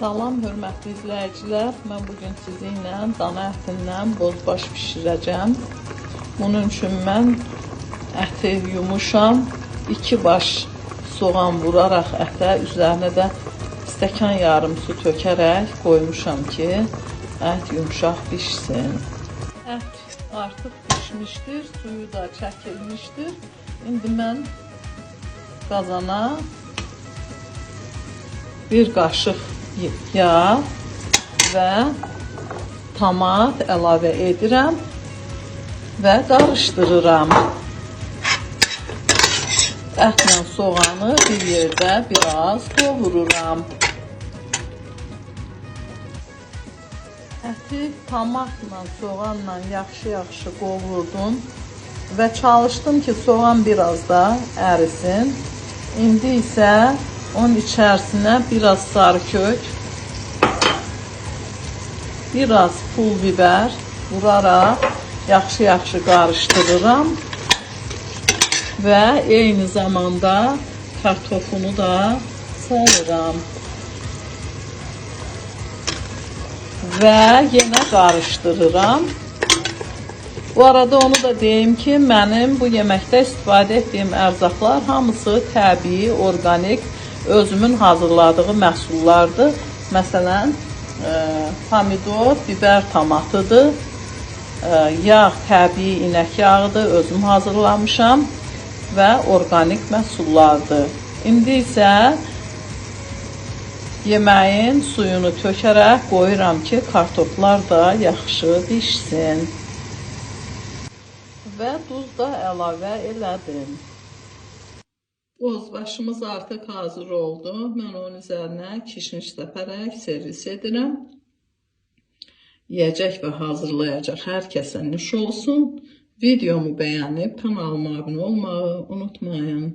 Salam hörmətli izləyicilər, mən bugün sizinlə dana ətindən bozbaş bişirəcəm. Bunun üçün mən əti yumuşam, 2 baş soğan vuraraq ətə, üzərinə də stəkan yarım su tökərək qoymuşam ki, ət yumşaq bişsin. Ət artıq bişmişdir, suyu da çəkilmişdir. İndi mən qazana bir qaşıq yağ və tomat əlavə edirəm və qarışdırıram. Ətlə soğanı bir yerdə biraz qovururam. Əti tomatla, soğanla yaxşı-yaxşı qovurdum və çalışdım ki, soğan biraz da ərisin. İndi isə onun içərisinə biraz sarı kök, biraz pul biber vuraraq yaxşı-yaxşı qarışdırıram və eyni zamanda kartofunu da salıram və yenə qarışdırıram. Bu arada onu da deyim ki, mənim bu yeməkdə istifadə etdiyim ərzaqlar hamısı təbii, orqanik, özümün hazırladığı məhsullardır. Məsələn, pomidor, biber tomatıdır, yağ təbii inək yağıdır, özüm hazırlamışam və orqanik məhsullardır. İndi isə yeməyin suyunu tökərək qoyuram ki, kartoflar da yaxşı bişsin. Və duz da əlavə elədim. Bozbaşımız artıq hazır oldu. Mən onun üzərinə kişniş səpərək servis edirəm. Yiyəcək və hazırlayacaq hər kəsə nuş olsun. Videomu bəyənib kanalıma abunə olmağı unutmayın.